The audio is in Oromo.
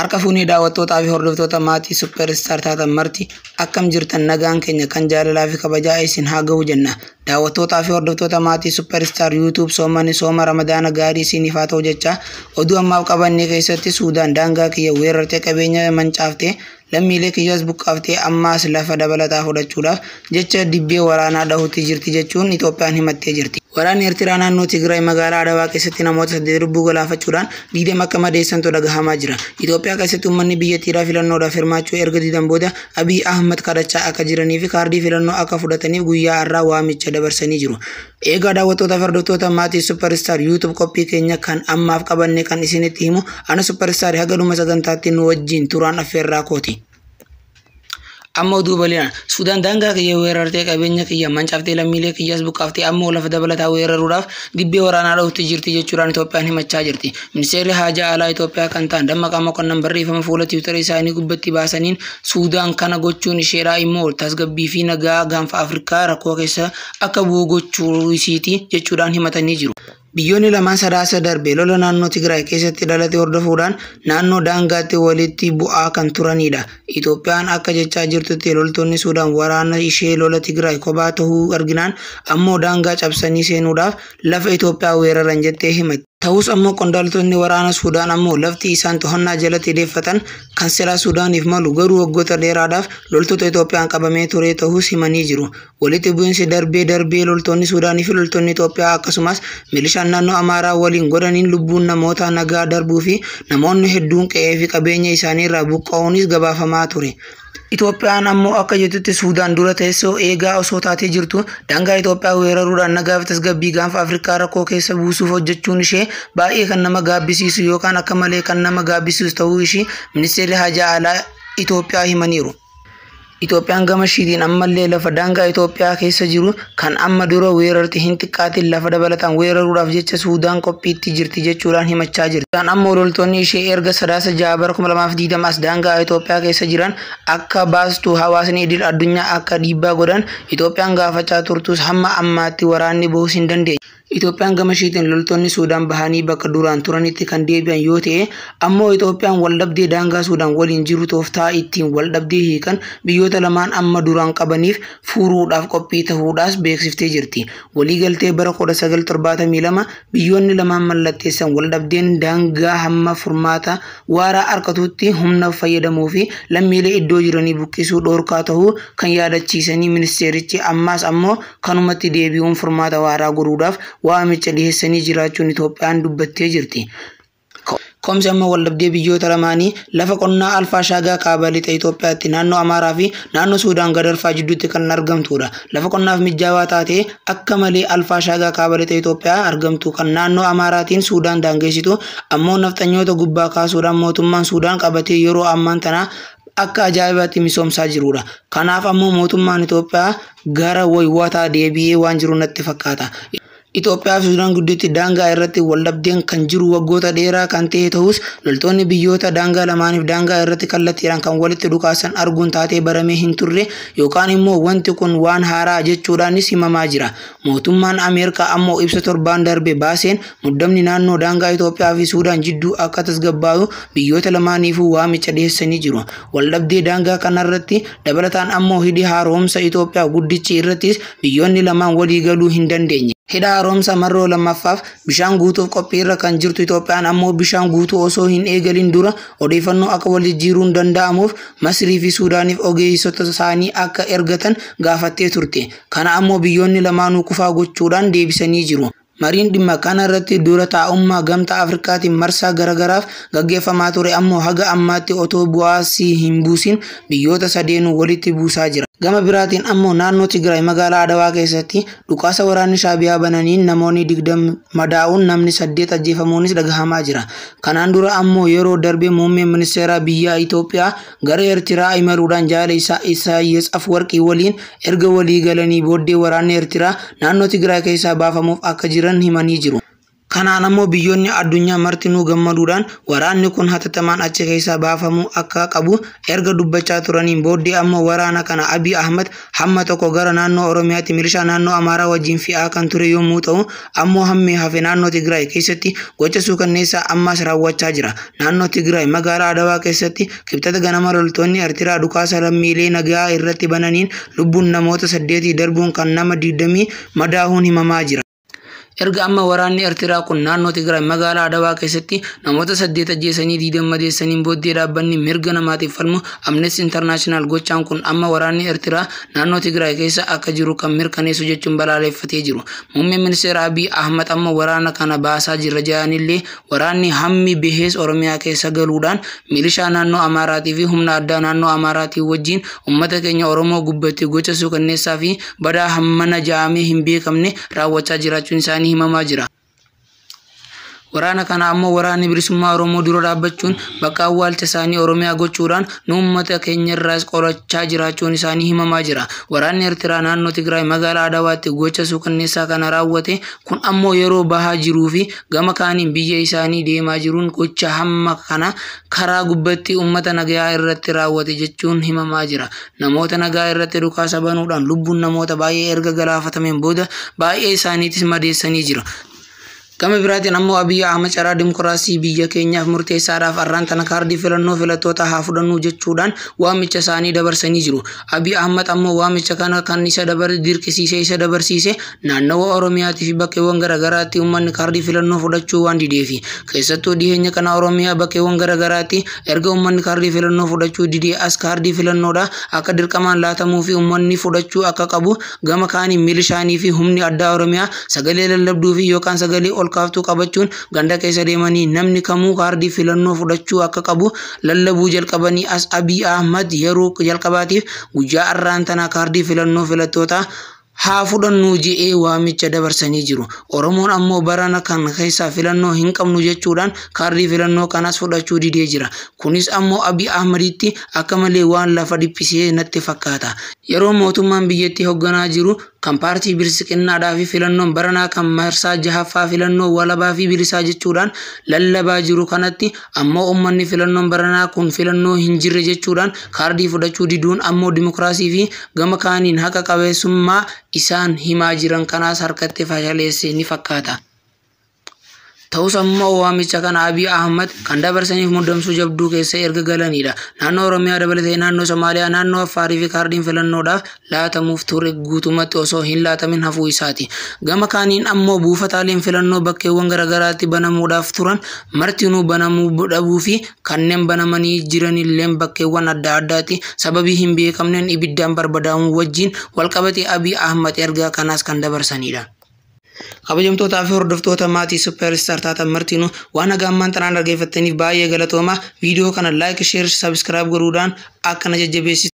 Harka fuunee daawwattootaa fi hordoftoota maatii Superstar taatan marti akkam jirtan nagaan keenya kan jaalalaa fi kabajaa isin haa ga'u jenna. Daawwattootaa fi hordoftoota maatii Superstar YouTube soomani sooma Ramadaana gaarii isiniif haa ta'u jecha oduu ammaaf qabanne keessatti Suudaan daangaa kiyya weerartee qabeenya mancaaftee lammiilee kiyyaas buqqaaftee ammaas lafa dabalataa fudhachuudhaaf jecha dibbee waraanaa dhahutti jirti jechuun Itoophiyaan himattee jirti. Waraanni Eertiraa naannoo Tigraay magaalaa Adawaa keessatti namoota 8 lubbuu galaafachuudhaan 20 akka madeessantu dhagahamaa jira. Itoophiyaa keessatti uummanni biyyattiidhaa filannoodhaaf hirmaachuu erga didan booda Abiy Ahmad kadhachaa akka jiranii fi kaardii filannoo akka fudhataniif guyyaa har'aa waamicha dabarsanii jiru. Eegaa daawwattoota fi hordoftoota maatii Superstar YouTube qophii keenya kan ammaaf qabanne kan isinitti himu ana Superstar haga dhuma sagantaatti nu wajjin turaan affeerraa kooti. Amma oduu bal'inaan Suudaan daangaa kiyya weerartee qabeenya kiyya mancaaftee lammiilee kiyyaas buqqaaftee ammoo lafa dabalataa weeraruudhaaf dibbee waraanaa dhahutti jirti jechuudhaan Itoophiyaan himachaa jirti. Ministeerri haajaa alaa Itoophiyaa kan ta'an Dammaqaa Mokonnon barreeffama fuula Tiwiitara isaanii gubbatti baasaniin Suudaan kana gochuun isheedhaa immoo tasgabbii fi nagaa gaanfa Afrikaa rakkoo keessa akka bu'u gochuu isiiti jechuudhaan himatanii jiru. Biyyoonni lamaan sadaasa darbe lola naannoo Tigraay keessatti dhalate hordofuudhaan naannoo daangaatti walitti bu'aa kan turanidha. Itoophiyaan akka jechaa jirtutti loltoonni Suudaan waraana ishee lola Tigraay kophaa ta'uu arginaan ammoo daangaa cabsanii seenuudhaaf lafa Itoophiyaa weeraran jettee himatti. Ta'us ammoo qondaaltonni waraana Suudaan ammoo lafti isaan to'annaa jalatti deeffatan kan silaa Suudaaniif malu garuu waggoota dheeraadhaaf loltoota Itoophiyaan qabamee ture ta'us himanii jiru. Walitti bu'iinsi darbee darbee loltoonni Suudaanii fi loltoonni Itoophiyaa akkasumas milishaan naannoo Amaaraa waliin godhaniin lubbuun namoota nagaa darbuu fi namoonni hedduun qe'ee fi qabeenya isaanii irraa buqqa'uunis gabaafamaa ture. Itoophiyaan ammoo akka jettutti Suudaan dura teessoo eegaa osoo taatee jirtu daangaa Itoophiyaa weeraruudhaan nagaa fi tasgabbii gaanfa Afrikaa rakkoo keessa buusuuf hojjechuun ishee baay'ee kan nama gaabbisiisu yookaan akka malee kan nama gaabbisiisu ta'uu ishee ministeerri haajaa alaa Itoophiyaa himaniiru. Itoophiyaan gama ishiitiin ammallee lafa daangaa Itoophiyaa keessa jiru kan amma dura weerarte hin xiqqaatin lafa dabalataan weeraruudhaaf jecha Suudaan qophiitti jirti jechuudhaan himachaa jirti. Suudaan ammoo loltoonni ishee erga sadaasa 6 bara 2020 as daangaa Itoophiyaa keessa jiran akka baastu hawaasni idil addunyaa akka dhiibbaa godhan Itoophiyaan gaafachaa turtus hamma ammaatti waraanni bahus hin dandeenye. Itoophiyaan gama isheetiin loltoonni Suudaan bahanii bakka duraan turanitti kan deebi'an yoo ta'e ammoo Itoophiyaan waldhabdee daangaa Suudaan waliin jiru tooftaa ittiin waldhabdee hiikan biyyoota lamaan amma duraan qabaniif furuudhaaf qophii ta'uudhaas beeksiftee jirti. Waliigaltee bara 1972 biyyoonni lamaan mallatteessan waldhabdeen daangaa hamma furmaata waaraa argatutti humna fayyadamuu fi lammiilee iddoo jiranii buqqisuu dhorkaa ta'uu kan yaadachiisanii ministeerichi ammaas ammoo kanumatti deebi'uun furmaata waaraa godhuudhaaf waamicha dhiyeessanii jiraachuun Itoophiyaan dubbattee jirti. Komsi amma waldhabdee biyyoota lamaanii lafa qonnaa Alfaa Shaagaa kaaba lixa Itoophiyaatti naannoo Amaaraa fi naannoo Suudaan gadarfaa jidduutti kan argamtudha. Lafa qonnaaf mijaawaa taate akka malee Alfaa Shaagaa kaaba lixa Itoophiyaa argamtu kan naannoo Amaaraatiin Suudaan daangeessitu ammoo nafxanyoota gubbaa kaasuudhaan mootummaan Suudaan qabatee yeroo ammaan tana akka ajaa'ibaatti misoomsaa jirudha. Kanaaf ammoo mootummaan Itoophiyaa gara waywaataa deebi'ee waan jiru natti fakkaata. Itoophiyaa fi Suudaan gidduutti daangaa irratti waldhabdeen kan jiru waggoota dheeraa kan ta'e ta'us loltoonni biyyoota daangaa lamaaniif daangaa irratti kallattiidhaan kan walitti dhukaasan arguun taatee baramee hin turre yookaan immoo wanti kun waan haaraa jechuudhaanis himamaa jira. Mootummaan Ameerikaa ammoo ibsa torbaan darbe baaseen muddamni naannoo daangaa Itoophiyaa fi Suudaan jidduu akka tasgabbaa'u biyyoota lamaaniifuu waamicha dhiyeessanii jiru. Waldhabdee daangaa kanarratti dabalataan ammoo hidhi haaromsa Itoophiyaa guddichi irrattis biyyoonni lamaan walii galuu hin dandeenye. Hidha haaromsa marroo lammaffaaf bishaan guutuuf qophiirra kan jirtu Itoophiyaan ammoo bishaan guutuu osoo hin eegalin dura odeeffannoo akka wal jijjiiruun danda'amuuf Masrii fi Suudaaniif ogeessota isaanii akka ergatan gaafattee turte. Kana ammoo biyyoonni lamaanuu kufaa gochuudhaan deebisanii jiru. Mariin dhimma kana irratti dura taa'ummaa gamtaa Afrikaatiin marsaa garagaraaf gaggeeffamaa ture ammoo haga ammaatti otoo bu'aa hin buusin biyyoota sadeenuu walitti buusaa jira. Gama biraatiin ammoo naannoo Tigraay magaalaa Adawaa keessatti dhukaasa waraanni Shaabiyaa bananiin namoonni 20 madaa'uun namni 8 ajjeefamuunis dhagahamaa jira. Kanaan dura ammoo yeroo darbe muummeen ministeera biyya Itoophiyaa gara Eertiraa imaluudhaan jaala isaa Isaayyaas Afwarqii waliin erga walii galanii booddee waraanni Eertiraa naannoo Tigraay keessaa baafamuuf akka jiran himanii jiru. Kanaan ammoo biyyoonni addunyaa martinuu gammaduudhaan waraanni kun hatattamaan achi keessaa baafamuu akka qabu erga dubbachaa turaniin booddee ammoo waraana kana Abiy Ahmad hamma tokko gara naannoo Oromiyaatti milishaa naannoo Amaaraa wajjin fe'aa kan ture yommuu ta'u, ammoo hammi hafe naannoo Tigraay keessatti gocha suukanneessaa ammas raawwachaa jira. Naannoo Tigraay magaalaa Adawaa keessatti Kibxata ganama loltoonni Eertiraa dhukaasa lammiilee nagaa irratti bananiin lubbuun namoota 8 darbuun kan nama 20 madaahuun himamaa jira. Erga amma waraanni Eertiraa kun naannoo Tigraay magaalaa Adawaa keessatti namoota 8 ajjeesanii 20 madeessaniin booddee dhaabbanni mirga namaatiif falmu Amnesty International gochaan kun amma waraanni Eertiraa naannoo Tigraay keessa akka jiru kan mirkaneessu jechuun balaaleffatee jiru. Muummeen ministeera Abiy Ahmad amma waraana kana baasaa jirra jedhanillee waraanni hammi bahees Oromiyaa keessa galuudhaan milishaa naannoo Amaaraatii fi humna addaa naannoo Amaaraatii wajjin uummata keenya Oromoo gubbatti gocha suukanneessaa fi badaa hammana ja'amee hin beekamne raawwachaa jiraachuun isaanii himamaa jira. Waraana kana ammoo waraanni bilisummaa Oromoo dura dhaabbachuun bakka awwaalcha isaanii Oromiyaa gochuudhaan nu uummata keenya irraas qolachaa jiraachuun isaanii himamaa jira. Waraanni Eertiraa naannoo Tigraay magaalaa Adawaatti gocha suukanneessaa kana raawwate kun ammoo yeroo bahaa jiruu fi gama kaaniin biyya isaanii deemaa jiruun gocha hamma kana karaa gubbatti uummata nagaa irratti raawwate jechuun himamaa jira. Namoota nagaa irratti dhukaasa banuudhaan lubbuun namoota baay'ee erga galaafatameen booda baay'ee isaaniitis madeessanii jira. Gama biraatiin ammoo Abiy Ahmad carraa dimokiraasii biyya keenyaaf murteessaadhaaf arraan tana kaardii filannoo filattoota haa fudhannu jechuudhaan waamicha isaanii dabarsanii jiru. Abiy Ahmad ammoo waamicha kana kan isa dirqisiisee isa dabarsiise naannawa Oromiyaatii fi bakkeewwan garaagaraatti uummanni kaardii filannoo fudhachuu waan dideefi. Keessattuu dhiyeenya kana Oromiyaa bakkeewwan garaagaraatti erga uummanni kaardii filannoo fudhachuu didee as kaardii filannoodha akka dirqamaan laatamuu fi uummanni fudhachuu akka qabu gama kaaniin milishaanii fi humni addaa Oromiyaa sagalee lallabduu fi yookaan sagalee ol kaaftuu qabachuun ganda keessa deemanii namni kamuu kaardii filannoo fudhachuu akka qabu lallabuu jalqabanii as Abiy Ahmad yeroo jalqabaatiif guyyaa arraan tana kaardii filannoo filattoota haa fudhannu je'ee waamicha dabarsanii jiru. Oromoon ammoo barana kan keessaa filannoo hin qabnu jechuudhaan kaardii filannoo kanas fudhachuu didee jira. Kunis ammoo Abiy Ahmaditti akka malee waan lafa dhiphisee natti fakkaata. Yeroo mootummaan biyyattii hoogganaa jiru kan paartii bilisiqinnaadhaa fi filannoon baranaa kan marsaa jahaffaa filannoo walabaa fi bilisaa jechuudhaan lallabaa jiru kanatti ammoo uummanni filannoon baranaa kun filannoo hin jirre jechuudhaan kaardii fudhachuu diduun ammoo dimokiraasii fi gama kaaniin haqa qabeessummaa isaan himaa jiran kanaas harkatti fashaleesse ni fakkaata. Ta'us ammoo waamicha kana Abiy Ahmad kan dabarsaniif muddamsuu jabduu keessa erga galanidha. Naannoo Oromiyaa dabalatee naannoo Somaaliyaa, naannoo Affaarii fi kaardiin filannoodhaaf laatamuuf ture guutumatti osoo hin laatamin hafuu isaati. Gama kaaniin ammoo buufataaleen filannoo bakkeewwan garaagaraatti banamuudhaaf turan martinuu banamuu dhabuu fi kanneen banamanii jiranillee bakkeewwan adda addaatti sababii hin beekamneen ibiddaan barbadaamuu wajjin walqabate Abiy Ahmad ergaa kanaas kan dabarsanidha. Kabajamtootaa fi hordoftoota maatii Superstar taatan martinuu waan haga ammaan tanaan dhaggeeffattaniif baay'ee galatooma. Viidiyoo kana like, share, subscribe godhuudhaan akka na jajjabeessitan.